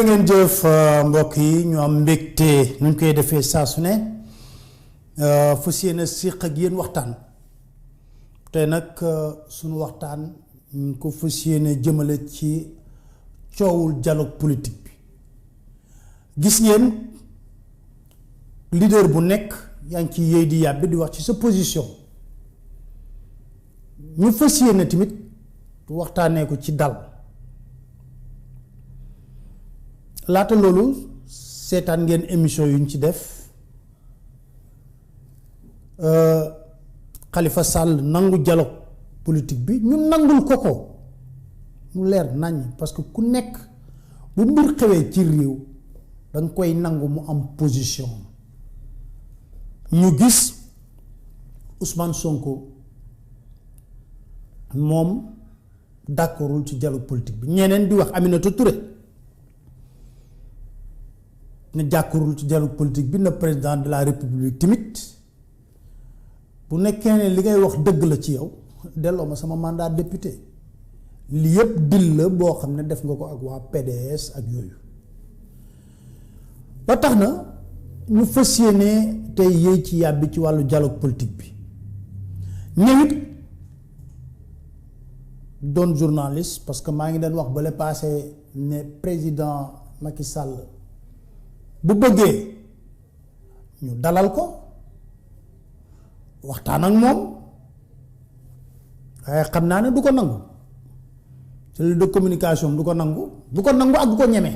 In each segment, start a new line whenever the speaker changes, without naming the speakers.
jërë ngeen jëf mbokk yi ñu am mbégte nuñ koy defee saa su ne fas yéene siq ak yéen waxtaan te nag suñu waxtaan ñu ko fas yéene jëmale ci coowul dialogue politique bi gis ngeen leader bu nekk yaa ngi ci yéey di yàbbi di wax ci sa position ñu fas yéene tamit waxtaanee ko ci dal laata loolu seetaan ngeen émission yuñ ci def Khalifa Sall nangu dialogue politique bi ñu nangul ko mu leer nañ parce que ku nekk bu mbir xewee ci réew danga koy nangu mu am position ñu gis Ousmane Sonko moom d'accordul ci dialogue politique bi ñeneen di wax Aminata Touré ne jàkkurul ci dialogue politique bi na président de la république timit bu nekkee ne li ngay wax dëgg la ci yow delloo ma sama mandat député li yépp dil la boo xam ne def nga ko ak waa PDS ak yooyu ba tax na ñu fas yéene tey yéey ci yàbbi ci wàllu dialogue politique bi ñëwit doon journaliste parce que maa ngi doon wax ba le passé ne président Macky Sall bu bëggee ñu dalal ko waxtaan ak moom waaye xam naa ne du ko nangu cellule de communication du ko nangu ak du ko ñeme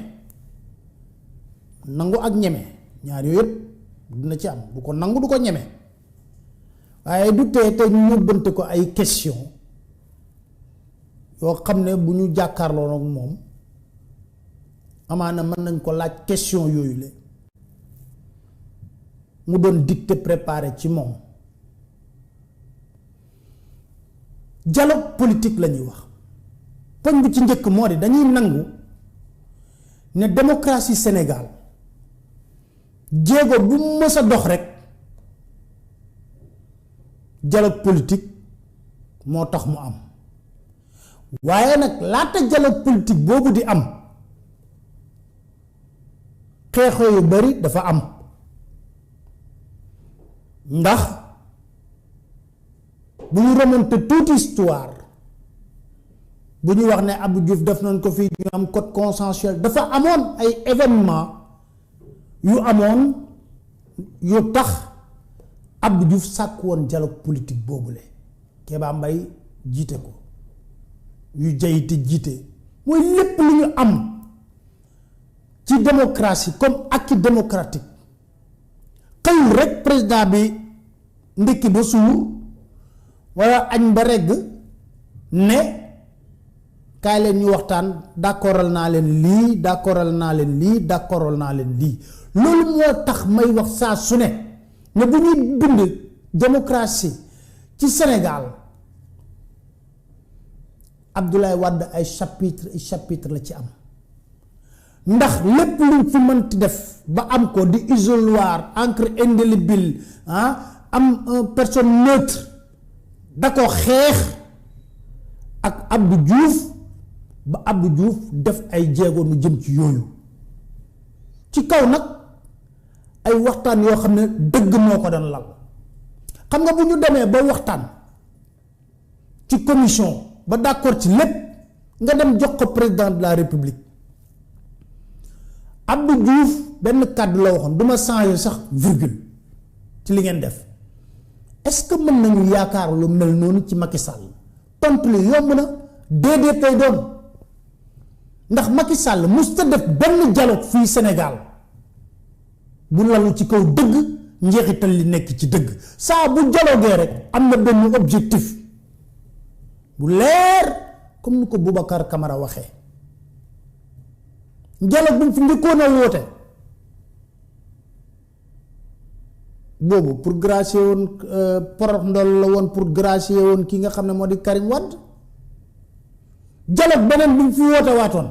nangu ak ñeme ñaar yooyu yëpp dina ci am du ko nangu du ko ñeme waaye du tee te ñu yóbbante ko ay question yoo xam ne bu ñu jàkkaarloo ak moom amaana mën nañ ko laaj question yooyu la mu doon dicté préparé ci moom dialogue politique la ñuy wax poñ bi ci njëkk moo di dañuy nangu ne démocratie Sénégal jéego bu mës a dox rek dialogue politique moo tax mu am waaye nag laata dialogue politique boobu di am xeexoo yu bari dafa am ndax bu ñu remonté toute histoire bu ñu wax ne Abdou Diouf def nañ ko fii ñu am code consensuel dafa amoon ay événement yu amoon yu tax Abdou Diouf sàkk woon dialogue politique boobule Kéba Mbaye jiite ko yu jayite jiite mooy lépp lu ñu am ci démocratie comme acquis démocratique xëyul rek président bi ndekki ba suur walla añ ba regg ne kaay leen ñu waxtaan d'accordal naa leen lii d'accordal naa leen lii d'accordal naa leen lii loolu moo tax may wax saa su ne bu ñuy bind démocratie ci Sénégal Abdoulaye Wade ay chapitre la ci am ndax lépp luñ fi mënti def ba am ko di isoloir encre indélébile am personne neutre da ko xeex ak Abdou Diouf ba Abdou Diouf def ay jéego nu jëm ci yooyu ci kaw nag ay waxtaan yoo xam ne dëgg moo ko doon lal xam nga bu ñu demee ba waxtaan ci commission ba d'accord ci lépp nga dem jox ko président de la république Abdou Diouf benn kàddu la waxoon duma changer sax virgule ci li ngeen def est-ce que mën nañu yaakaar lu mel noonu ci Macky Sall tontu li yomb na déedéet tey doon ndax Macky Sall mosut a def benn dialogue fii Sénégal bu lalu ci kaw dëgg njeexital li nekk ci dëgg saa bu dialoguee rek am na benn objectif bu leer comme ni ko Boubacar Camara waxee dialogue bu mu fi njëkkoon a woote boobu pour gracier woon porox ndol la woon pour gracier woon ki nga xam ne moo di Karim Wade dialogue beneen bi mu fi woote waatoon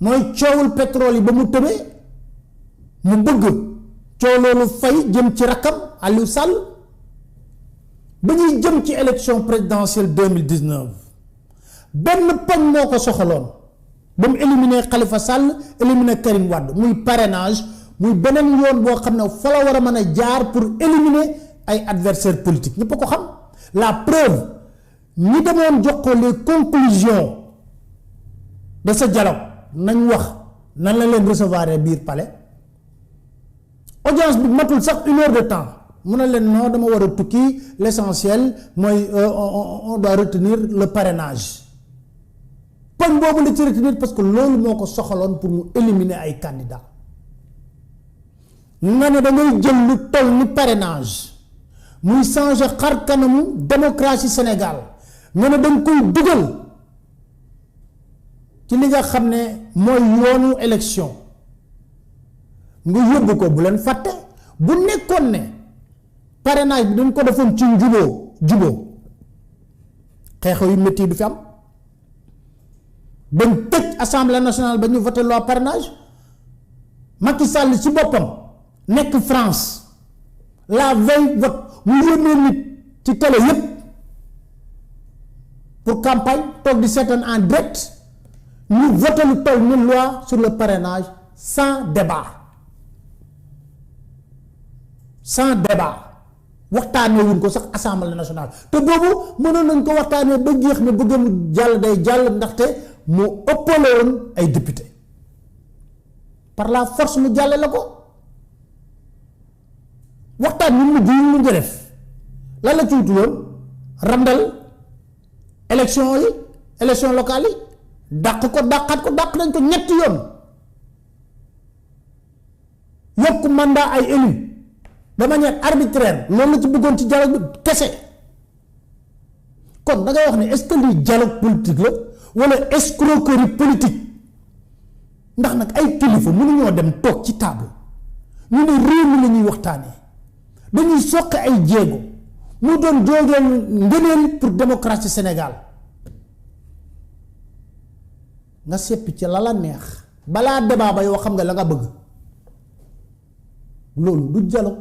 mooy coowul pétrole yi ba mu tëbee mu bëgg coow loolu fay jëm ci rakkam Aliou Sall ba ñuy jëm ci élection présidentielle 2019 benn poñ moo ko soxaloon ba mu éliminer Khalifa Sall éliminer Karim Wade muy parrainage muy beneen yoon boo xam ne fa la war a mën a jaar pour éliminer ay adversaires politiques ñëpp a ko xam. La preuve ñi demoon jox ko les conclusions de ce dialogue nañ wax nan la leen recevoir biir palais audience bi matul sax 1 heure de temps mu ne leen non dama war a tukki l'essentiel mooy on doit retenir le parrainage poñ boobu la ci retenir parce que loolu moo ko soxaloon pour mu éliminer ay candidats nga ne da ngay jël lu toll ni parrainage muy changer xar kanamu démocratie Sénégal nga ne dañ koy dugal ci li nga xam ne mooy yoonu élection nga yóbbu ko bu leen fàtte bu nekkoon ne parrainage bi dañ ko defoon ci juboo xeexoo yu métti du fi am bañ tëj assemblée nationale ba ñu voté loi parrainage Macky Sall ci boppam nekk France la veille vote mu yónnee nit ci télé yépp pour campagne toog di seetaan en direct ñu voté lu toll ni loi sur le parrainage sans débat waxtaanee wuñ ko sax assemblée nationale te boobu mënoon nañ ko waxtaanee ba jeex ne bëgg mu jàll day jàll ndaxte mu ëppale woon ay député par la force mu jàlle la ko waxtaan ñu mujj ñu mujj def lan la ci wutu woon randal élection locale yi dàq nañ ko ñetti yoon yokk mandat ay élus de manière arbitraire loolu la ci bëggoon ci dialogue bi kese kon da ngay wax ne est-ce que lii dialogue politique la wala escroquerie politique ndax nag ay kilifa mënuñoo dem toog ci table ñu ne réew mi la ñuy waxtaanee dañuy soqe ay jéego mu doon jógeel ngëneel pour démocratie Sénégal nga seppi ci la neex balaa débat ba yoo xam nga la nga bëgg loolu du dialogue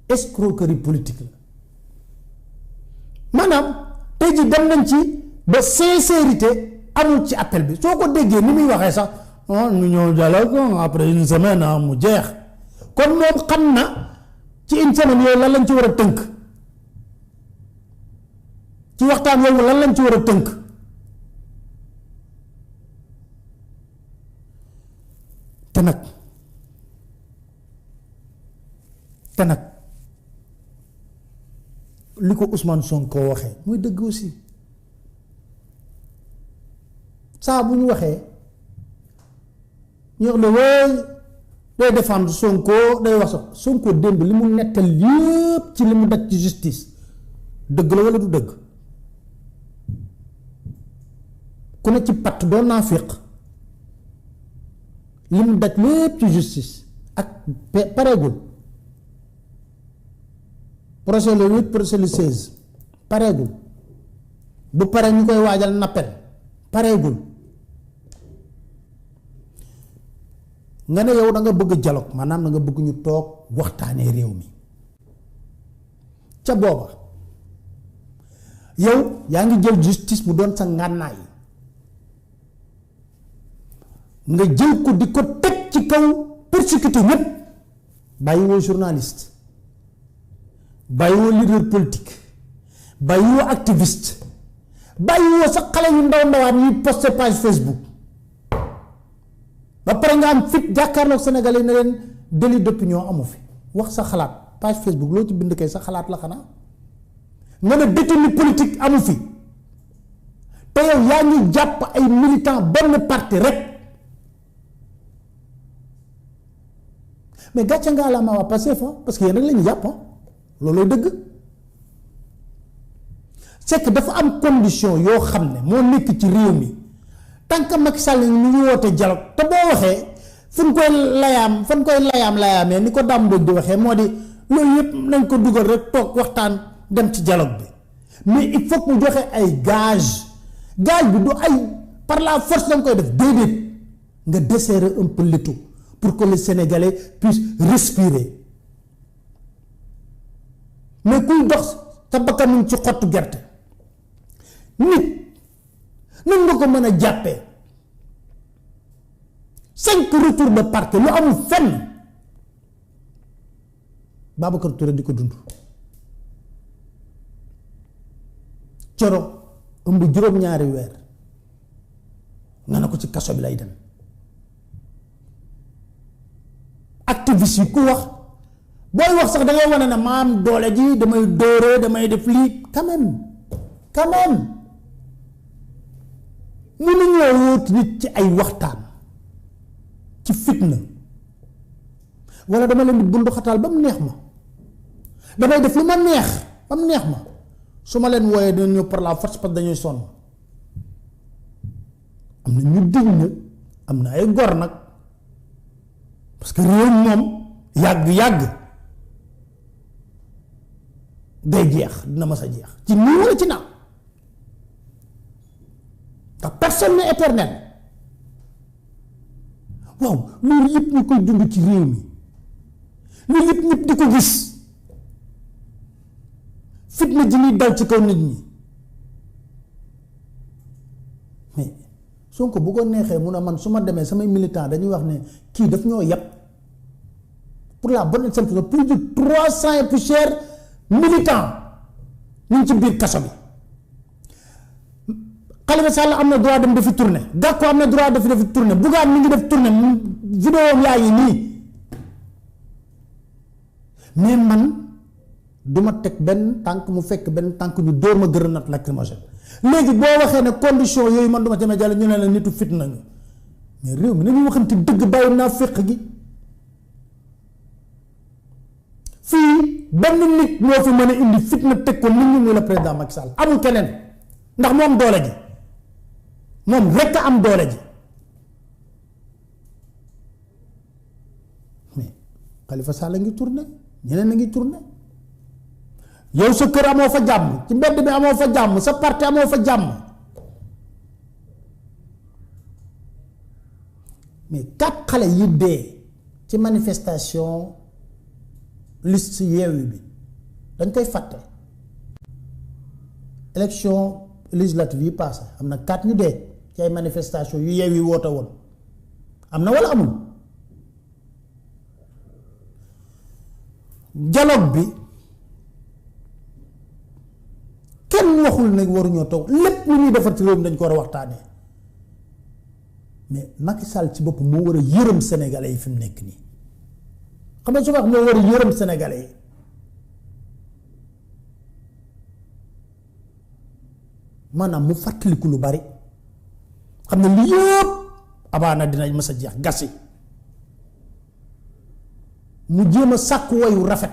escroquerie politique la maanaam tey ji dem nañ ci ba sincérité amul ci appel bi soo ko déggee ni muy waxee sax ñu ñëw dialogue après une semaine mu jeex kon moom xam na ci une semaine yooyu lan lañ ci war a tënk ci waxtaan yooyu lan lañ ci war a tënk te nag li ko Ousmane Sonko waxee muy dëgg aussi saa bu ñu waxee ñu wax ne wooy day défendre Sonko day wax sax Sonko démb li mu nettal yépp ci li mu daj ci justice dëgg la walla du dëgg ku ne ci patt doon naa féq li mu daj lépp ci justice ak pareegul procès le 8 procès le 16 pareegul bu pare ñu koy waajal nappel pareegul nga ne yow da nga bëgg dialogue maanaam da nga bëgg ñu toog waxtaanee réew mi ca booba yow yaa ngi jël justice mu doon sa ngànnaay nga jël ko di ko teg ci kaw persécuté ñépp bàyyiwoo journaliste bàyyiwoo leader politique bàyyiwoo activiste bàyyiwoo sa xale yu ndaw ndawaan yi posté page Facebook ba pare nga am fit jàkkaarloog Sénégalais yi ne leen délit d'opinion amu fi wax sa xalaat page Facebook loo ci bind kay sa xalaat la xanaa nga ne détenu politique amu fi te yow yaa ngi jàpp ay militant benn parti rek mais gàcce ngaa la ma waa Pastef parce que yéen rek la ñu jàpp loolooy dëgg c'est que dafa am condition yoo xam ne moo nekk ci réew mi tant que Macky Sall ñu ngi woote dialogue te boo waxee fu ñu koy layaamee ni ko Dame Mbodj di waxee moo di loolu yëpp nañ ko dugal rek toog waxtaan dem ci dialogue bi mais il faut que mu joxe ay gage bi du ay par la force lañ koy def déedéet nga desserrer un peu l'étau pour que les Sénégalais puissent respirer mais kuy dox sa bakkan ci xottu gerte nit nan nga ko mën a jàppee 5 retours de parquet lu amul fenn Babacar Touré di ko dund coro ëmb juróom-ñaari weer nga ne ko ci kaso bi lay dem activiste yi ku wax booy wax sax da ngay wane ne maam doole ji damay dóore damay def lii quand même mënuñoo wóot nit ci ay waxtaan ci fitna wala dama leen di bundu xataal ba mu neex ma damay def lu ma neex ba mu neex ma su ma leen wooyee dina ñëw par la force parce que dañuy sonn am na ñu digg na am na ay gor nag parce que réew moom yàgg day jeex dina mas a jeex ci nii wala ci naa ndax personne n'est éternel waaw loolu yëpp ñu koy dund ci réew mi loolu yëpp ñëpp di ko gis fitna ji ñuy dal ci kaw nit ñi mais Sonko bu ko neexee mun a man su ma demee samay militant dañuy wax ne kii daf ñoo yàpp pour la bonne et simple raison plus de 300 et plus cher militants ñu ngi ci biir kaso bi Khalifa Sall am na droit dem defi tournée Gakou am na droit defi tournée Bougane mi ngi def tournée vidéo yaa ngi nii mais man duma teg benn tànk mu fekk benn tànk ñu dóor ma grenade lacrymogène léegi boo waxee ne condition yooyu man duma demee jàll ñu ne la nitu fit nañu mais réew mi nañu waxante dëgg bàyyi naa féq gi fii benn nit moo fi mën a indi fitna teg ko nit ñi muy le président Macky Sall amul keneen ndax moom doole ji moom rekk am doole ji mais Khalifa Sall a ngi tourné ñeneen a ngi tourné yow sa kër amoo fa jàmm ci mbedd bi amoo fa jàmm sa parti amoo fa jàmm mais 4 xale yi dee ci manifestation liste Yewwi bi dañ koy fàtte élection législative yi passé am na 4 ñu dee ci ay manifestation yu Yewwi woote woon am na wala amul dialogue bi kenn waxul ne waruñoo toog lépp lu ñuy defar ci réew mi dañ ko war a waxtaanee mais Macky Sall ci bopp moo war a yërëm sénégalais yi fi mu nekk nii xam nga su ma wax moo war a yërëm sénégalais yi maanaam mu fàttaliku lu bari xam ne li yëpp abaana dinañ mës a jeex gasi mu jéem a sàkk wayu rafet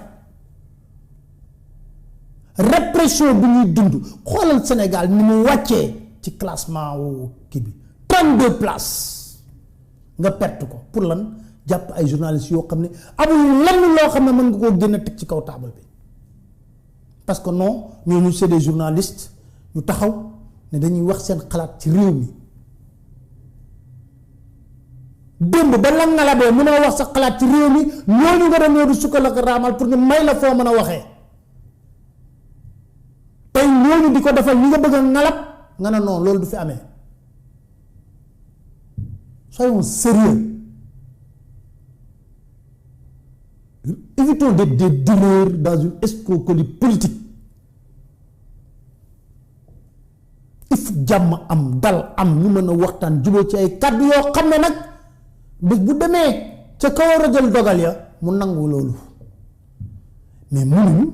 répression bi ñuy dund xoolal Sénégal ni mu wàccee ci classement wu kii bi 32 places nga perte ko pour lan jàpp ay journalistes yoo xam ne amul lenn loo xam ne mën nga koo génn teg ci kaw taabal bi parce que non ñooñu c'est des journalistes ñu taxaw ne dañuy wax seen xalaat ci réew mi démb ba la ngalabee mënoo wax sa xalaat ci réew mi ñooñu nga dem ñoo du sukkal ak raamal pour ñu may la foo mën a waxee tey ñooñu di ko defal ñi nga bëgg a ngalab nga ne non loolu du fi amee soyons sérieux évitons d'être des dealers dans une escroquerie politique il faut jàmm am dal am ñu mën a waxtaan jubóo ci ay kàddu yoo xam ne nag bés bu demee ca kaw war a jël dogal ya mu nangu loolu mais mënuñu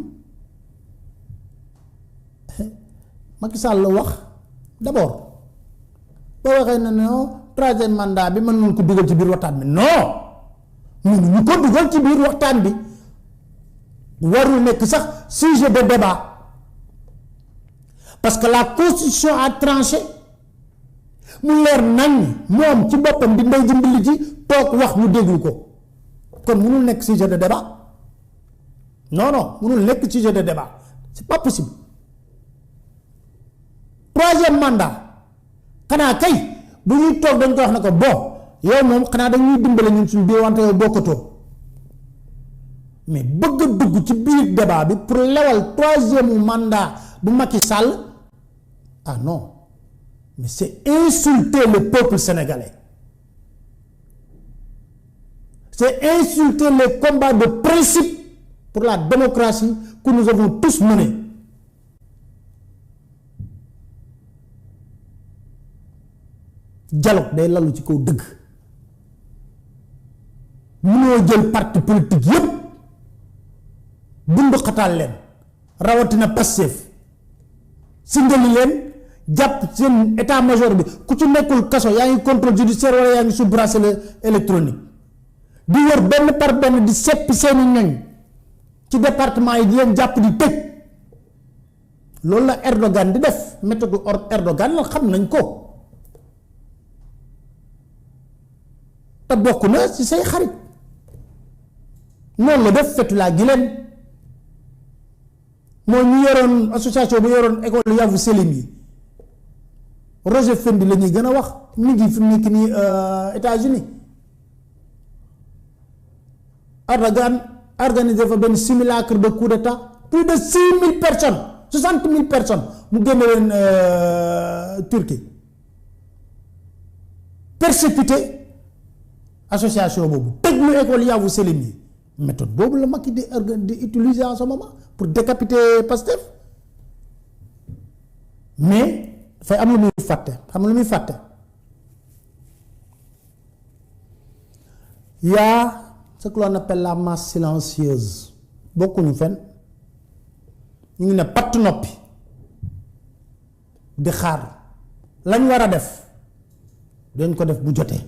Macky Sall la wax d'abord boo waxee ne non 3e mandat bi mën nañu ko dugal ci biir waxtaan bi non mënuñu ko dugal ci biir waxtaan bi warul nekk sax sujet de débat parce que la constitution a tranché mu leer nañ moom ci boppam di ndey ji mbili ji toog wax ñu déglu ko kon mënul nekk sujet de débat non mënul nekk sujet de débat c'est pas possible 3e mandat xanaa kay bu ñuy toog dañ ko wax ne ko bon yow moom xanaa dañuy dimbale ñun suñu biir wante yow bokkatoo mais bëgg a dugg ci biir débat bi pour lewal 3e mandat bu Macky Sall ah non mais c'est insulter le peuple sénégalais c'est insulter les combats de principe pour la démocratie que nous avons tous menés. Dialogue day lalu ci kaw deug. Mënoo jël parti politique yépp bundu xataal leen rawatina Pastef singali leen jàpp seen état major bi ku ci nekkul kaso yaa ngi contrôle judiciaire wala yaa ngi sous bracelet électronique di wër benn par benn di seppi seeni ñoñ ci département yi di leen jàpp di tëj loolu la Erdogan di def méthode Erdogan la xam nañ ko te bokk na ci say xarit noonu la def Fethullah Gülen moo ñu yoroon association bu yoroon école Yavuz Selim yi Roger Fendi la ñuy gën a wax mi ngi fi mu nekk nii États-Unis Erdogan organisé fa benn simulacre de coup d'état plus de 6 000 personnes 60 000 personnes mu génne leen Turquie persécuté association boobu tëj lu école Yavuz Selim yi méthode boobu la Macky di utiliser en ce moment pour décapiter Pastef mais dafay am lu muy fàtte xam lu muy fàtte y a ce que l'on appelle la masse silencieuse bokkuñu fen ñu ngi ne patt noppi di xaar lañ war a def dañ ko def bu jotee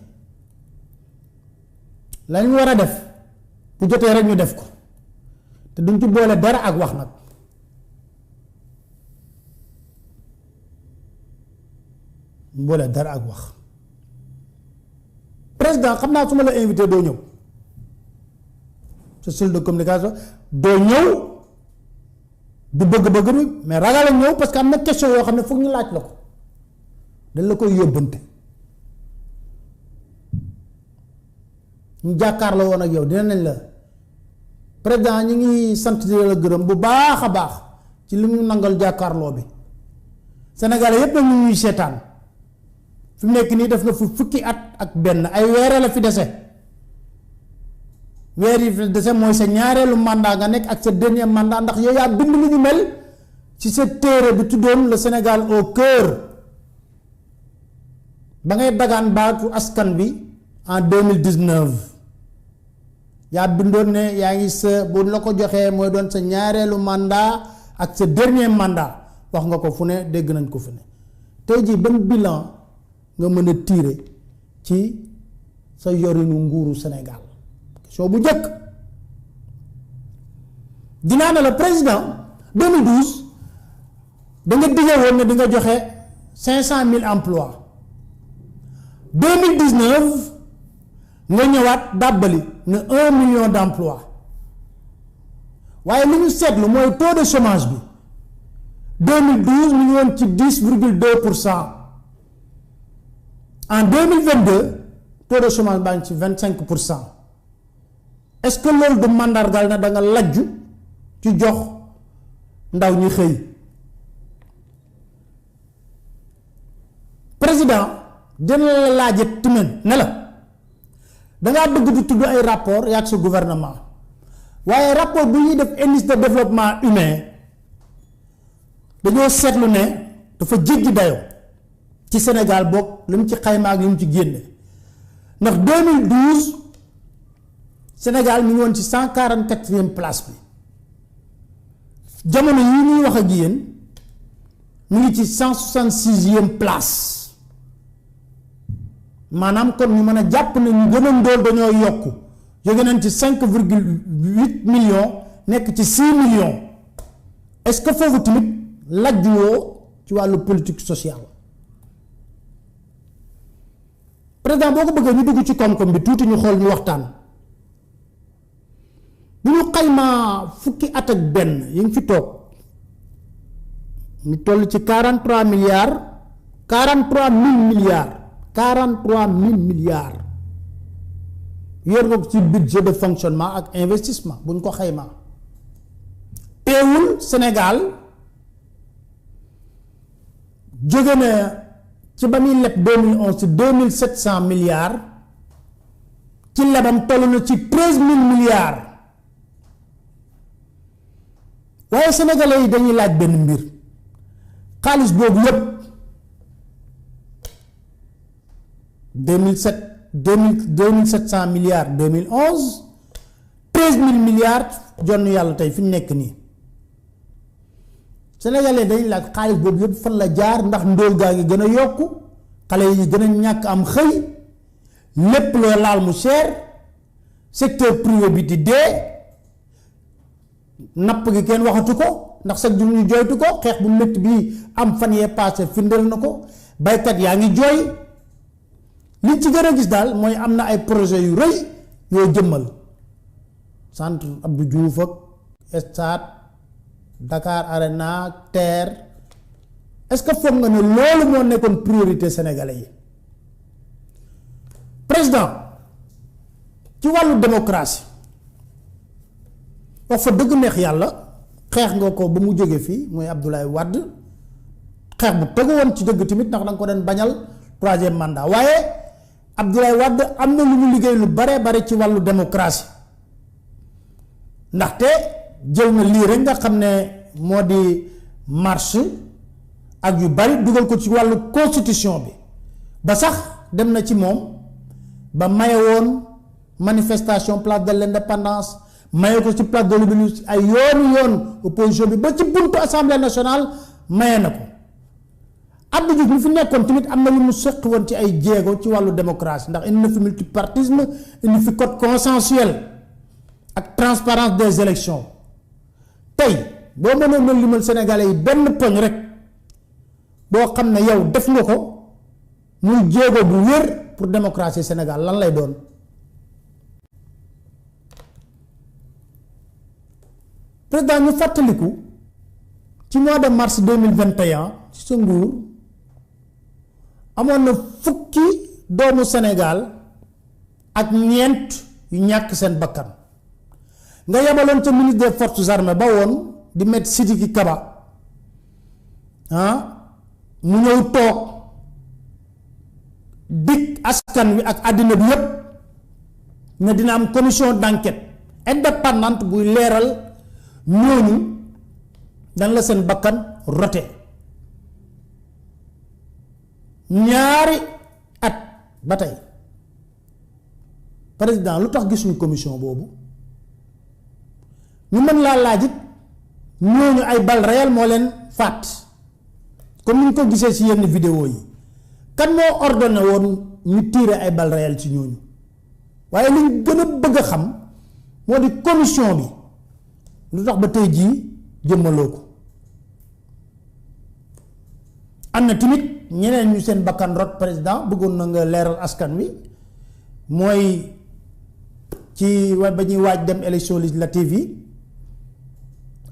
lañ war a def bu jotee rek ñu def ko te duñ ci boole dara ak wax nag boole dara ak wax président xam naa su ma la invité doo ñëw sa style de communication doo ñëw du bëgg-bëgg bi mais ragal a ñëw parce que am na question yoo xam ne foog ñu laaj la ko dañ la koy yóbbante ñu jàkkaarloo woon ak yow dina nañ la président ñi ngi sant di la gërëm bu baax a baax ci li ñu nangal jàkkaarloo bi Sénégalais yépp ñu ñuy seetaan fi mu nekk nii def na fu fukki at ak benn ay weere la fi dese weer yi fi dese mooy sa ñaareelu mandat nga nekk ak sa dernier mandat ndax yow yaa bind lu ñu mel ci sa téere bi tuddoon le Sénégal au cœur ba ngay dagaan baatu askan bi en 2019 yaa bindoon ne yaa ngi sa bu la ko joxee mooy doon sa ñaareelu mandat ak sa dernier mandat wax nga ko fu ne dégg nañ ko fu ne tey jii ban bilan nga mën a tirer ci sa yorinu nguuru Sénégal question bu njëkk dinaa ne la président 2012 da nga dige woon ne di nga joxe 500 000 emplois 2019 nga ñëwaat dàbbali ne 1 million d'emplois waaye li ñu seetlu mooy taux de chômage bi 2012 mu ngi woon ci 10,2%. En 2022, taux de chômage baa ngi ci 25%. Est-ce que loolu du mandargal na da nga lajju ci jox ndaw ñi xëy président dina la laaje timen ne la da ngaa bëgg di tudd ay rapport yaag sa gouvernement waaye rapport bu ñuy def indice de développement humain dañoo seetlu ne dafa jéggi dayoo ci Sénégal bokk li mu ci xayma ak li mu ci génne ndax 2012 Sénégal mi ngi woon ci 144e place bi jamono yi ñuy wax ak yéen mu ngi ci 166e place maanaam kon ñu mën a jàpp ne ñu gën a ndóol dañoo yokk jóge nañ ci 5,8 millions nekk ci 6 millions est-ce que foofu tamit lajjuwoo ci wàllu politique sociale président boo ko bëggee ñu dugg ci koom-koom bi tuuti ñu xool ñu waxtaan bu ñu xaymaa fukki at ak benn yi ngi fi toog ñu toll ci 43 milliards 43 000 milliards 43 000 milliards yor nga ko ci budget de fonctionnement ak investissement bu ñu ko xaymaa teewul Sénégal jóge na ci ba muy leb 2011 ci 2700 milliards ci lebam toll na ci 13 000 milliards waaye sénégalais yi dañuy laaj benn mbir xaalis boobu yépp 2700 milliards 2011 13 000 milliards jonn yàlla tey fi ñu nekk nii sénégalais dañuy laaj xaalis boobu yépp fan la jaar ndax ndóol gaa ngi gën a yokku xale yi gën a ñàkk am xëy lépp loo laal mu cher secteur privé bi di dee napp gi kenn waxatu ko ndax sax jur ñu jooytu ko xeex bu métti bi am fan yee passé firndeel na ko baykat yaa ngi jooy li ci gën a gis daal mooy am na ay projet yu rëy yoo jëmmal centre Abdou Diouf ak stade Dakar Arena TER est-ce que foog nga ne loolu moo nekkoon priorité sénégalais yi président ci wàllu démocratie wax fa dëgg neex yàlla xeex nga ko ba mu jóge fii mooy Abdoulaye Wade xeex bu tegu woon ci dëgg tamit ndax danga ko doon bañal 3e mandat waaye Abdoulaye Wade am na lu mu liggéey lu bare bare ci wàllu démocratie ndaxte jël na lii rek nga xam ne moo di marche ak yu bari dugal ko ci wàllu constitution bi ba sax dem na ci moom ba maye woon manifestation place de l'indépendance maye ko ci place de l'Obélisque ay yoon opposition bi ba ci buntu assemblée nationale maye na ko Abdou Diouf mi fi nekkoon tamit am na lu mu seq woon ci ay jéego ci wàllu démocratie ndax indi na fi multipartisme indi fi code consensuel ak transparence des élections tey boo mënoon na limal sénégalais yi benn poñ rek boo xam ne yow def nga ko muy jéego bu wér pour démocratie Sénégal lan lay doon président ñu fàttaliku ci mois de mars 2021 ci sa nguur amoon na fukki doomu Sénégal ak ñeent yu ñàkk seen bakkan nga yabaloon ca ministre des forces armées ba woon di Maître Sidiki Kaba mu ñëw toog dig askan wi ak àddina bi yépp ne dina am commission d'enquête indépendante buy leeral ñooñu dan la seen bakkan rote ñaari at ba tey président lu tax gisuñu commission boobu ñu mën laa laajit ñooñu ay bal réel moo leen faat comme ni ñu ko gisee ci yenn vidéo yi kan moo ordonné woon ñu tiire ay bal réel ci ñooñu waaye li ñu gën a bëgg a xam moo di commission bi lu tax ba tey jii jëmmaloo ko am na tamit ñeneen ñu seen bakkan rot président bëggoon na nga leeral askan wi mooy ci ba ñuy waaj dem élection législative yi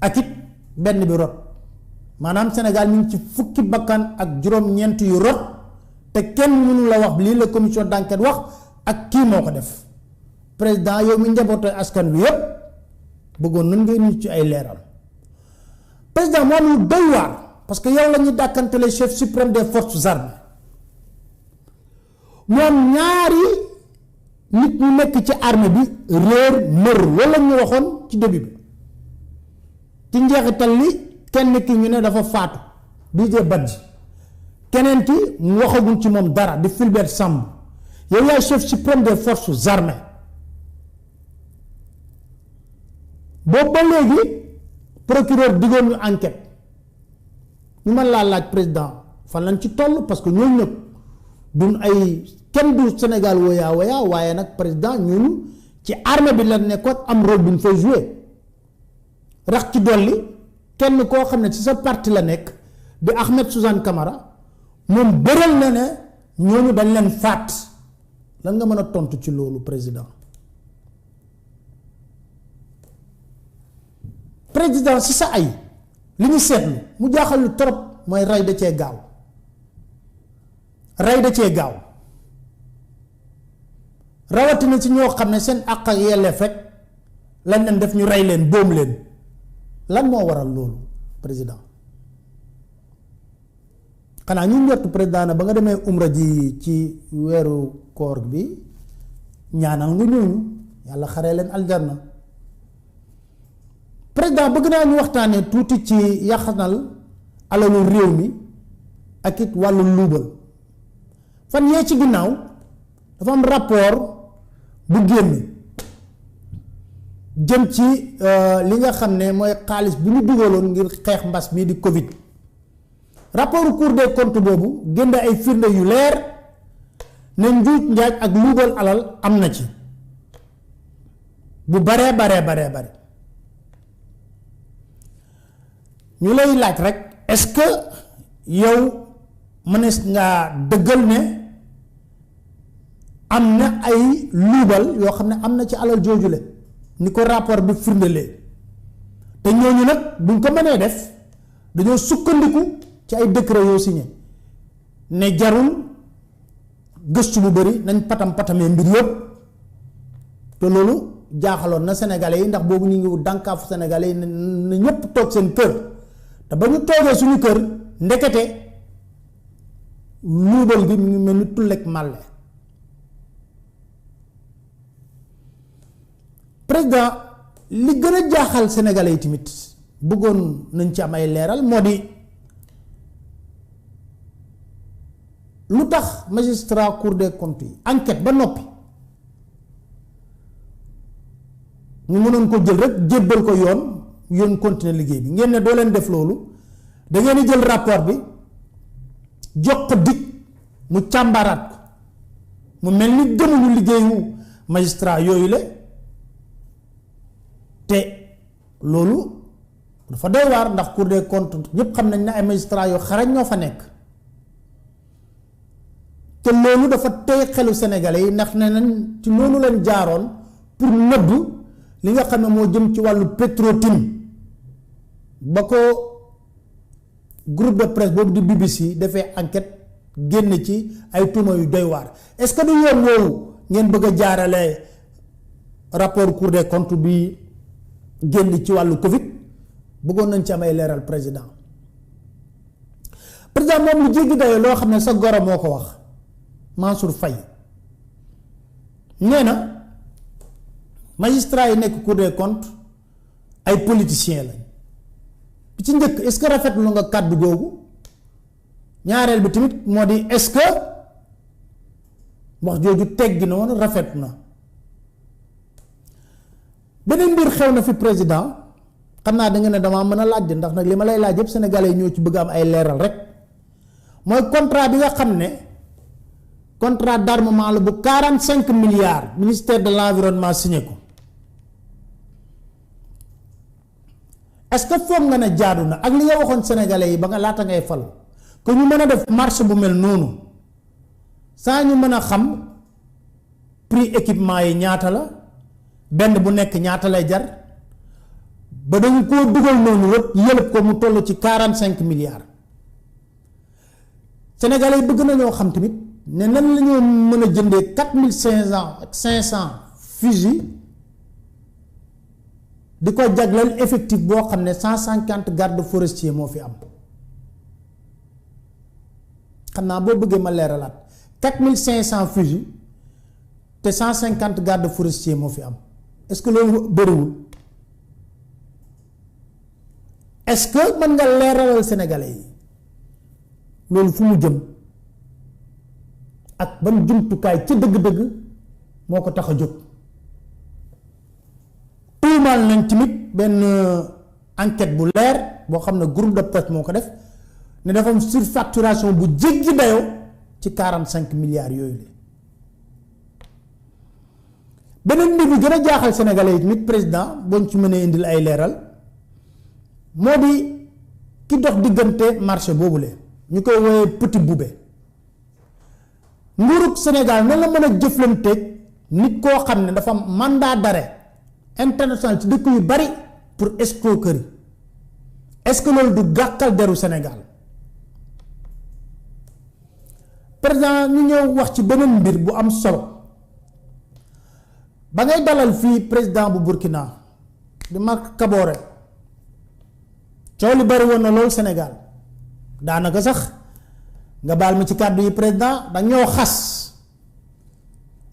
ak it benn bi rot maanaam Sénégal ñu ngi ci fukki bakkan ak juróom-ñeent yu rot te kenn mënu la wax lii la commission d'enquête wax ak kii moo ko def président yow mi njabootee askan wi yépp bëggoon nan ngay nit ci ay leeral président moo am lu doy waar parce que yow la ñuy dàkkantele chef suprême des forces armées moom ñaari nit ñu nekk ci armée bi réer mër wala ñu waxoon ci début bi ci njeexital li kenn ki ñu ne dafa faatu Didier Badji keneen ki mu waxagul ci moom dara di Fulbert Sambou yow yaay chef suprême des forces armées boobu ba léegi procureur diggoon ñu enquête ñu mën laa laaj président fan lañ ci toll parce que ñooñu nag duñ ay kenn du Sénégal woyaa waaye nag président ñun ci armée bi la nekkoon am rôle bu ñu fay jouer rax ci dolli kenn koo xam ne ci sa parti la nekk di Ahmed Suzanne Camara moom bëral na ne ñooñu dañ leen faat lan nga mën a tontu ci loolu président président si sa ay li ñu seetlu mu jaaxal lu trop mooy rey da cee gaaw rey da cee gaaw rawatina ci ñoo xam ne seen àq ak yelleef rek lañ leen def ñu rey leen boom leen lan moo waral loolu président xanaa ñu njort président na ba nga demee umra ji ci weeru koor bi ñaanal nga ñooñu yàlla xaree leen aljanna. président bëgg naa ñu waxtaanee tuuti ci yaxanal alalu réew mi ak it wàllu luubal. fan yee ci ginnaaw dafa am rapport bu génn jëm ci li nga xam ne mooy xaalis bu ñu dugaloon ngir xeex mbas mii di Covid. rapport Cour des comptes boobu génn ay firnde yu leer ne njuuj njaaj ak luubal alal am na ci bu baree bare ñu lay laaj rek est-ce que yow mënees ngaa dëggal ne am na ay luubal yoo xam ne am na ci alal joojule ni ko rapport bi firndelee te ñooñu nag buñ ko mënee def dañoo sukkandiku ci ay décret yoo signé ne jarul gëstu bu bari nañ patamee mbir yëpp te loolu jaaxaloon na sénégalais yi ndax boobu ñu ngi dànkaafu sénégalais yi ne ñëpp toog seen kër te ba ñu toogee suñu kër ndekete luubal gi mu ngi mel ni tullek màlle. président li gën a jaaxal sénégalais yi tamit bëggoon nañ ci am ay leeral moo di lu tax magistrat Cour des comptes yi enquête ba noppi ñu mënoon ko jël rek jébbal ko yoon continuer liggéey bi ngeen ne doo leen def loolu da ngeen di jël rapport bi jox ko dig mu càmbaraat ko mu mel ni gëmuñu liggéeyu magistrat yooyu la te loolu dafa doy waar ndax Cour des comptes ñëpp xam nañ ne ay magistrat yoo xarañ ñoo fa nekk te loolu dafa tey xelu sénégalais yi ndax ne nañ ci noonu leen jaaroon pour nëbb li nga xam ne moo jëm ci wàllu Petro-Tim ba ko groupe de presse boobu di BBC defee enquête génn ci ay tuuma yu doy waar est-ce que du yoon woowu ngeen bëgg a jaarale rapport Cour des comptes bi génn ci wàllu Covid bëggoon nañ ci am ay leeral président moom lu jéggi dayoo loo xam ne sa goro moo ko wax Mansour Faye nee na magistrat yi nekk Cour des comptes ay politiciens lañ bi ci njëkk est-ce que rafetlu nga kàddu googu ñaareel bi tamit moo di est-ce que wax jooju teggi na woon rafet na. beneen mbir xew na fi président xam naa da nga ne damaa mën a laaj ndax nag li ma lay laaj yëpp sénégalais ñoo ci bëgg am ay leeral rek mooy contrat bi nga xam ne contrat d'armement la bu 45 milliards ministère de l'environnement signé ko est-ce que foog nga ne jaadu na ak li nga waxoon sénégalais yi ba nga laata ngay fal que ñu mën a def marche bu mel noonu saa ñu mën a xam prix équipement yi ñaata la benn bu nekk ñaata lay jar ba dañu koo dugal noonu yëlëb ko mu toll ci 45 milliards sénégalais yi bëgg nañoo xam tamit ne nan la ñoo mën a jëndee 4500 fusils di ko jagleel effectif boo xam ne 150 garde forestier moo fi am xam naa boo bëggee ma leeralaat 4500 fusils te 150 garde forestier moo fi am est-ce que loolu bëriwul est-ce que mën nga leeralal sénégalais yi loolu fu mu jëm ak ban jumtukaay ci dëgg-dëgg moo ko tax a jóg tuumaal nañ tamit benn enquête bu leer boo xam ne groupe de presse moo ko def ne dafa am surfacturation bu jéggi dayoo ci 45 milliards yooyu la beneen mbir bi gën a jaaxal sénégalais yi tamit président boo ci mënee indil ay leeral moo di ki dox diggante marché boobule ñu koy woowee Petit Boubé nguurug Sénégal nan la mën a jëflanteeg nit koo xam ne dafa mandat d'arrêt international ci dëkk yu bari pour escroquerie est-ce que loolu du gàkkal deru Sénégal président ñu ñëw wax ci beneen mbir bu am solo ba ngay dalal fii président bu Burkina di Marc Kaboré coow li bari woon na loolu Sénégal daanaka sax nga baal ma ci kàddu yi président dañ ñoo xas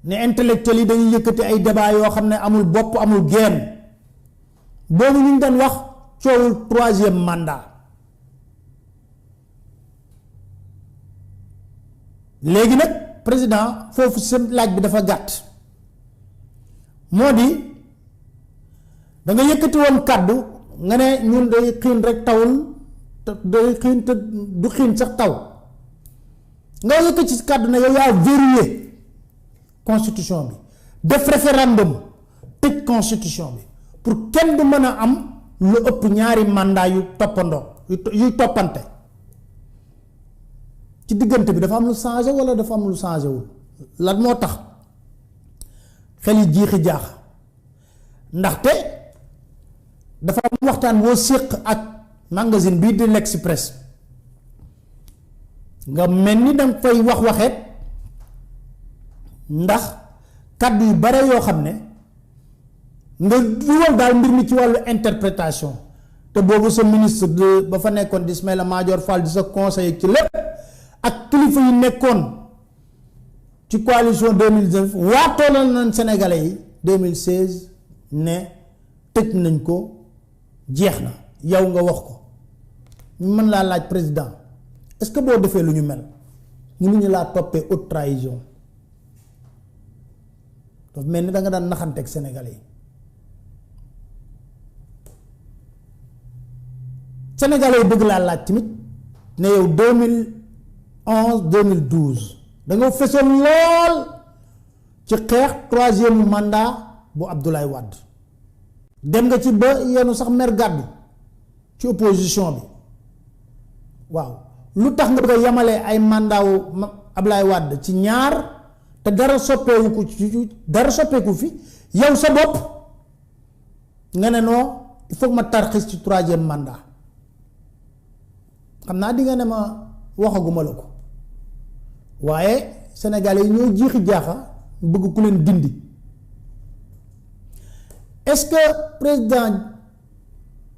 ne intellectuel yi dañuy yëkkati ay débat yoo xam ne amul bopp amul genn boobu ñu doon wax coowul 3e mandat léegi nag président foofu seen laaj bi dafa gàtt moo di da nga yëkkati woon kàddu nga ne ñun day xiin rek tawul te day xiin te du xiin sax taw nga yëkkati ci kàddu ne yow yaa verrouillé constitution bi def référendum tëj constitution bi pour kenn du mën a am lu ëpp ñaari mandat yu toppandoo yu toppante ci diggante bi dafa am lu changé wala dafa am lu changé wul lan moo tax xel yi jiixi jaax ndaxte dafa am waxtaan boo séq ak magazine bii di l'Express nga mel ni danga koy waxeet ndax kàddu yu bare yoo xam ne nga dugal daal mbir mi ci wàllu interprétation te boobu sa ministre de ba fa nekkoon di Ismaïla Madior Fall di sa conseiller ci lépp ak kilifa yi nekkoon ci coalition 2019 waatoolal nañ Sénégalais yi 2016 ne tëj nañ ko jeex na yow nga wax ko ñu mën laa laaj président est-ce que boo defee lu ñu mel ñu laa toppee haute trahison dafa mel ni da nga daan naxanteeg Sénégalais yi Sénégalais yi bëgg laa laaj tamit ne yow 2011 2012 da nga fesoon lool ci xeex 3e mandat bu Abdoulaye Wade dem nga ci ba yenu sax mer gàddu ci opposition bi waaw lu tax nga bëgg a yemale ay mandat wu Abdoulaye Wade ci ñaar te dara soppeeku fi yow sa bopp nga ne non il faut que ma tarxis ci 3e mandat xam naa di nga ne ma waxaguma la ko waaye Sénégalais yi ñoo jiixi jaaxa bëgg ku leen dindi est-ce que président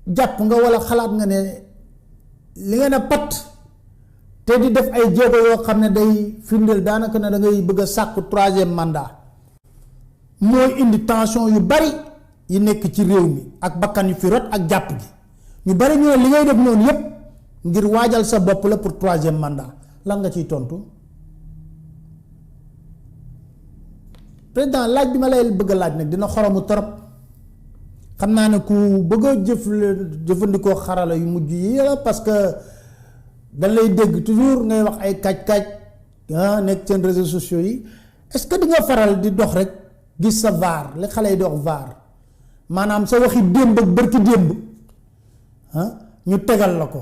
jàpp nga walla xalaat nga ne li nga ne pat te di def ay jéego yoo xam ne day firndeel daanaka ne da ngay bëgg a sàkku 3e mandat mooy indi tension yu bari yi nekk ci réew mi ak bakkan yu fi rot ak jàpp gi ñu bari ñu ne li ngay def noonu yépp ngir waajal sa bopp la pour 3e mandat lan nga ciy tontu président laaj bi ma lay bëgg a laaj nag dina xoromu torop xam naa ne ku bëgg a jëfandikoo xarala yu mujj yi la parce que dañ lay dégg toujours ngay wax ay kaaj-kaaj nekk seen réseaux sociaux yi est-ce que di nga faral di dox rek gis sa vaar li xale yi dox vaar maanaam sa waxi démb ak bërki démb ñu tegal la ko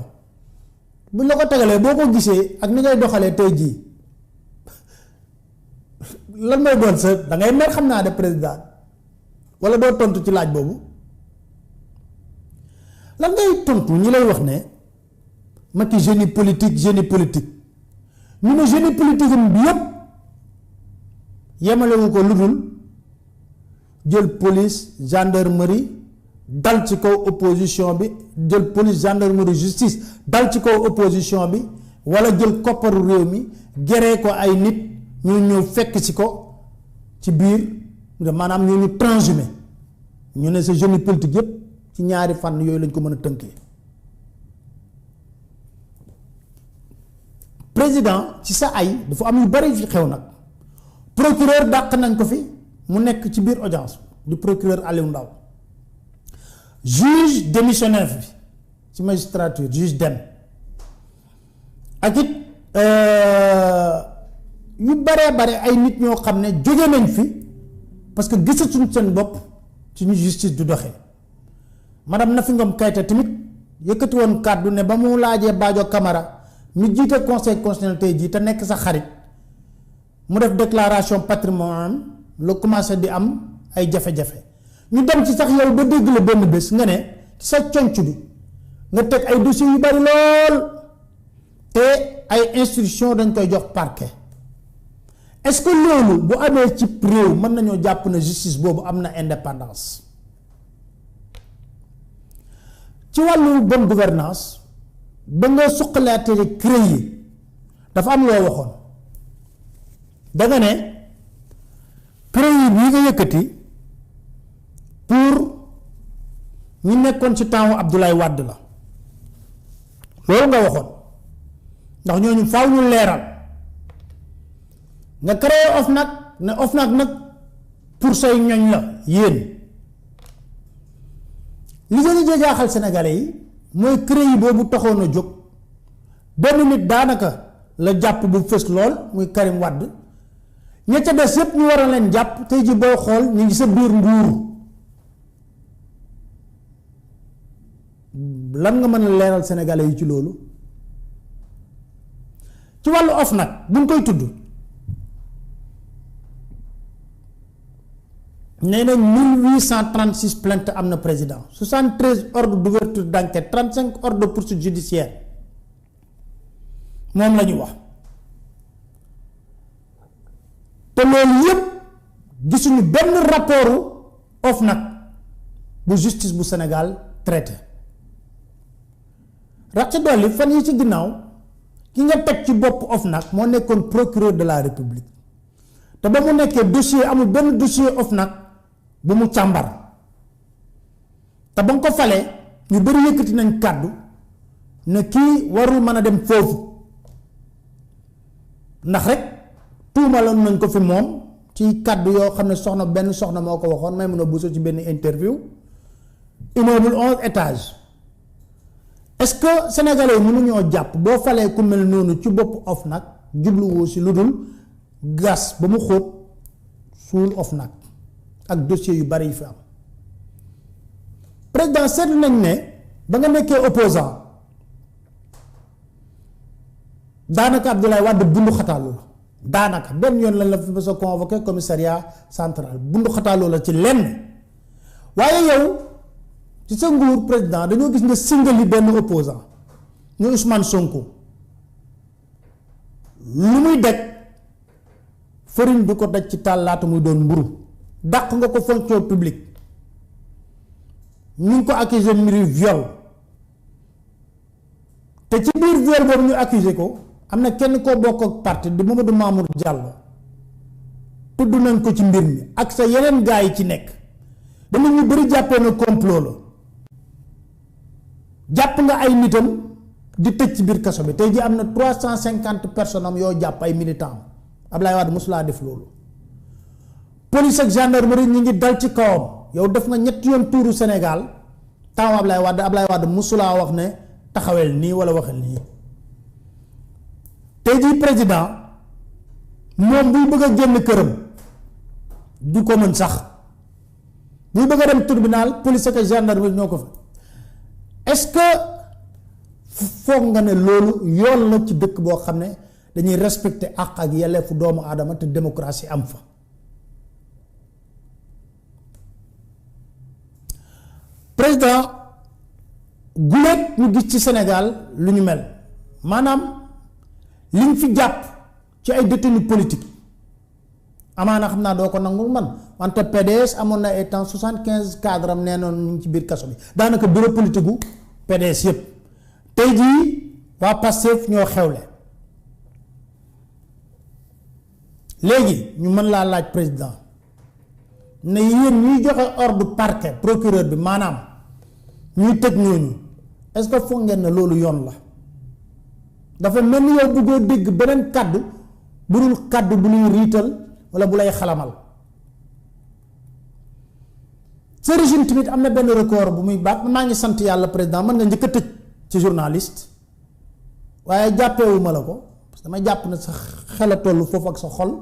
buñ la ko tegalee boo ko gisee ak ni ngay doxalee tey jii lan mooy doon sa da ngay mer xam naa de président wala doo tontu ci laaj boobu lan ngay tontu ñi lay wax ne Macky génie politique ñu ne génie politique bi yépp yemalewu ko lu dul jël police gendarmerie dal ci kaw opposition bi jël police gendarmerie justice dal ci kaw opposition bi wala jël kopparu réew mi geree ko ay nit ñu ñëw fekk ci ko ci biir maanaam ñu transhumé ñu ne sa génie politique yépp ci ñaari fànn yooyu lañ ko mën a tënkee président ci sa ay dafa am yu bari fi xew nag procureur dàq nañ ko fi mu nekk ci biir audience du procureur Aliou Ndao juge démissionnaire bi ci magistrature juge dem ak it yu baree bare ay nit ñoo xam ne jóge nañ fi parce que gisatuñ seen bopp ci ñu justice du doxee madame Nafi Ngom Keïta tamit yëkkati woon kàddu ne ba mu laajee Badio Camara mi jiite conseil constitutionnel tey jii te nekk sa xarit mu def déclaration patrimoine la commencé di am ay jafe-jafe ñu dem ci sax yow ba dégg la benn bés nga ne ci sa conc bi nga teg ay dossiers yu bari lool te ay instruction dañ koy jox parquet est-ce que loolu bu amee ci réew mën nañoo jàpp na justice boobu am na indépendance ci wàllu bonne gouvernance ba nga suqalaatee CREI yi dafa am loo waxoon da nga ne crédit bi nga yëkkati pour ñi nekkoon ci temps Abdoulaye Wade la loolu nga waxoon ndax ñooñu faaw ñu leeral nga créé OFNAC ne OFNAC nag pour say ñoñ la yéen li gën a jaaxal sénégalais yi mooy crédit boobu taxoon a jóg benn nit daanaka la jàpp bu fës lool muy Karim Wade ña ca des yépp ñu waroon leen jàpp tey ji booy xool ñu ngi sa biir nguur lan nga mën a leeral sénégalais yi ci loolu ci wàllu OFNAC buñ koy tudd nee nañ 1836 plainte am na président 73 ordres d'ouverture d'enquête 35 ordres de poursuite judiciaire moom la ñu wax te loolu yépp gisuñu benn rapportu OFNAC bu justice bu Sénégal traité rax ci dolli fan yi ci ginnaaw ki nga teg ci bopp OFNAC moo nekkoon procureur de la République te ba mu nekkee dossier amul benn dossier OFNAC bu mu càmbar te ba nga ko falee ñu bari yëkkati nañ kàddu ne kii warul mën a dem foofu ndax rek tuumaloon nañ ko fi moom ci kàddu yoo xam ne benn soxna moo ko waxoon may mën a buso ci benn interview immeuble 11 étages est-ce que sénégalais mënuñoo jàpp boo falee ku mel noonu ci bopp OFNAC jubluwoo si lu dul gas ba mu xóot suul OFNAC ak dossier yu bari yi fi am président seetlu nañ ne ba nga nekkee opposant daanaka Abdoulaye Wade bundu xataalu la daanaka benn yoon lañ la fi sa convoqué commissariat central bundu xataalu la ci lenn waaye yow ci sa nguur président dañoo gis nga singali benn opposant ñu Ousmane Sonko lu muy daj farine du ko daj ci taal laata muy doon mburu dàq nga ko fonction publique ñu ngi ko accusé mbiri viol te ci biir viol boobu ñu accusé ko am na kenn koo bokk ak parti di Mamadou Mamour Diallo tudd nañ ko ci mbir mi ak sa yeneen gaa yi ci nekk dama ñu bari jàppee na complot la jàpp nga ay nitam di tëj ci biir kaso bi tey ji am na 350 personnes am yoo jàpp ay militants Ablaye Wade mosulaa def loolu police ak gendarmerie ñi ngi dal ci kawam yow def nga ñetti yoon tuuru Sénégal taw Ablaye Wade mosulaa wax ne taxawel nii wala waxel nii tey jii président moom buy bëgg a génn këram du ko mën sax buy bëgg a dem tribunal police ak gendarmerie ñoo ko fa est-ce que foog nga ne loolu yoon la ci dëkk boo xam ne dañuy respecter àq ak yelleefu doomu aadama te démocratie am fa président guléet ñu gis ci Sénégal lu ñu mel maanaam liñ fi jàpp ci ay détenus politique amaana xam naa doo ko nangul man wante PDS amoon na ay temps 75 cadre am nee noonu ñu ngi ci biir kaso bi daanaka bureau politique gu PDS yépp tey jii waa Pastef ñoo xewle léegi ñu mën laa laaj président ne yéen ñuy joxe ordre parquet procureur bi maanaam ñuy tëj ñooñu est-ce que foog ngeen ne loolu yoon la dafa mel ni yow bëggoo dégg beneen kàddu bu dul kàddu bu ñuy riital wala bu lay xalamal sa régime tamit am na benn record bu muy baat maa ngi sant yàlla président mën nga njëkk a tëj ci journaliste waaye jàppewuma la ko parce que dama jàpp ne sa xel a toll foofu ak sa xol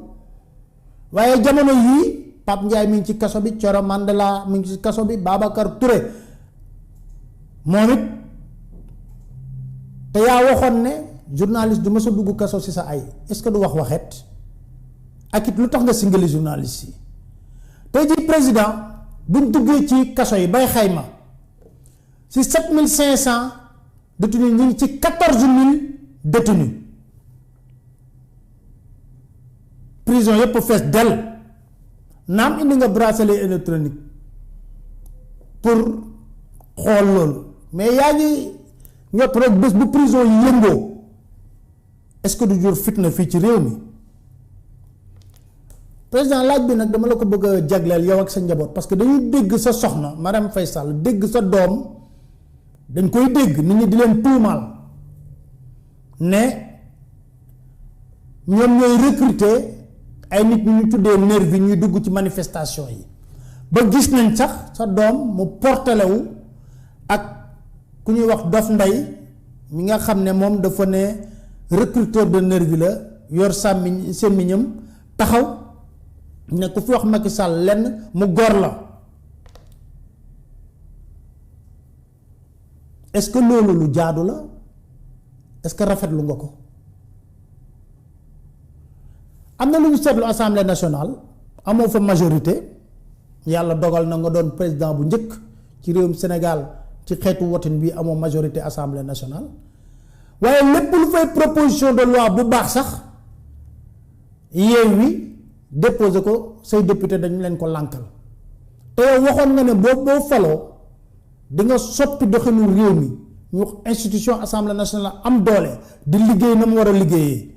waaye jamono yii Pape Ndiaye mi ngi ci kaso bi Thioro Mandela mi ngi ci kaso bi Babacar Touré moom it te yaa waxoon ne journaliste du ma sa dugg kaso si sa ay est-ce que du wax waxet ak it lu tax nga singali journaliste yi tey jii président buñ duggee ci kaso yi bay xayma si 7500 détenus ñu ngi ci 14000 détenus prison yépp fees del naam indi nga bracelet électronique pour xool loolu mais yaa ngi ñott rek bés bu prison yi yëngoo est-ce que du jur fitna fii ci réew mi président laaj bi nag dama la ko bëgg a jagleel yow ak sa njaboot parce que dañuy dégg sa soxna Marème Faye Sall dégg sa doom dañ koy dégg nit ñi di leen tuumaal ne ñoom ñooy recruter ay nit ñu tuddee nervi ñuy dugg ci manifestation yi ba gis nañ sax sa doom mu portelewu ak ku ñuy wax Dof Ndeye mi nga xam ne moom dafa ne recruteur de nervi la yor sémmiñam taxaw ne ku fi wax Macky Sall lenn mu gor la est-ce que loolu lu jaadu la est-ce que rafetlu nga ko am na lu ñu seetlu assemblée nationale amoo fa majorité yàlla dogal na nga doon président bu njëkk ci réewum Sénégal ci xeetu wotin bi amoo majorité assemblée nationale waaye lépp lu fay proposition de loi bu baax sax Yewwi déposé ko say député dañu leen ko lànkal te yow waxoon nga ne boo faloo di nga soppi doxinu réew mi ñu institution assemblée nationale am doole di liggéey na mu war a liggéeyee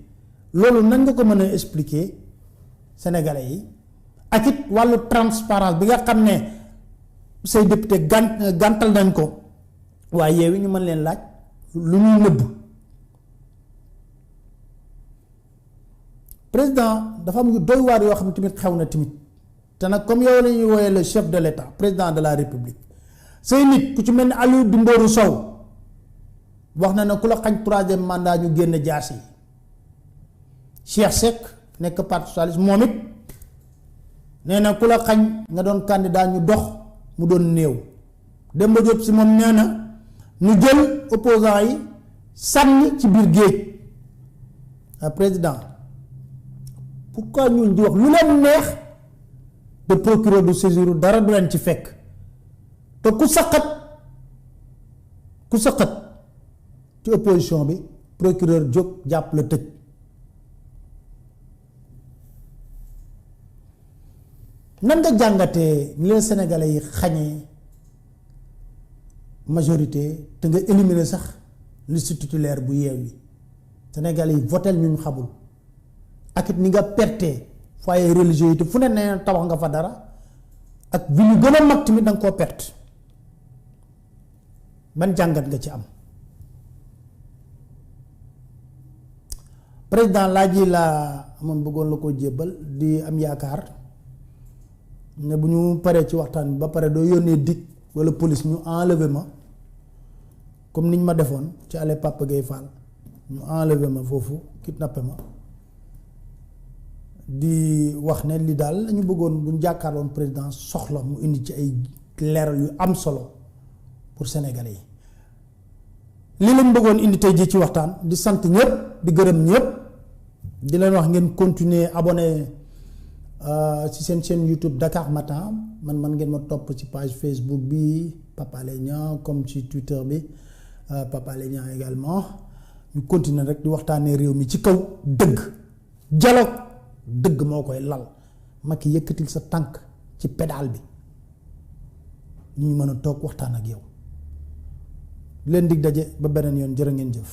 loolu nan nga ko mën a expliquer sénégalais yi ak it wàllu transparence bi nga xam ne say député gàntal nañ ko waaye Yewwi ñu mën leen laaj lu ñuy nëbb président dafa am yu doy waar yoo xam ne tamit xew na tamit te nag comme yow la ñuy wooyee le chef de l'État président de la République say nit ku ci mel ni Aliou Dembourou Sow wax na ne ku la xañ 3e mandat ñu génn jaas yi Cheikh Seck nekk parti socialiste moom it nee na ku la xañ nga doon candidat ñu dox mu doon néew Demba Diop si moom nee na ñu jël opposant yi sànni ci biir géej président pourquoi ñun di wax lu leen neex de procureur du saisir dara du leen ci fekk te ku saqat ci opposition bi procureur jóg jàpp la tëj nan nga jàngatee ni leen sénégalais yi xañee majorité te nga éliminer sax liste titulaire bu Yewwi sénégalais yi votel ñu xamul ak it ni nga perte foyer religieux yi te fu ne nee tabax nga fa dara ak bi ñu gën a mag tamit da nga koo perte ban jàngat nga ci am président laaj yi laa amoon bëggoon la ko jébbal di am yaakaar ne bu ñu paree ci waxtaan bi ba pare doo yónnee dik wala police ñu enlever ma comme niñ ma defoon ci ale Papa Gueye Fall ñu enlever ma foofu kidnappé ma di wax ne li daal lañu bëggoon bu ñu jàkkaarloon président soxla mu indi ci ay leeral yu am solo pour sénégalais yi li lañ bëggoon indi tey ji ci waxtaan di sant ñëpp di gërëm ñëpp di leen wax ngeen continuer abonné ci seen chaîne YouTube Dakar Matin man ngeen ma topp ci page Facebook bi Papa Alé Niang comme ci Twitter bi Papa Alé Niang également ñu continuer rek di waxtaanee réew mi ci kaw dëgg dialogue dëgg moo koy lal Macky yëkkatil sa tànk ci pédale bi ñu mën a toog waxtaan ak yow leen dig daje ba beneen yoon jërë ngeen jëf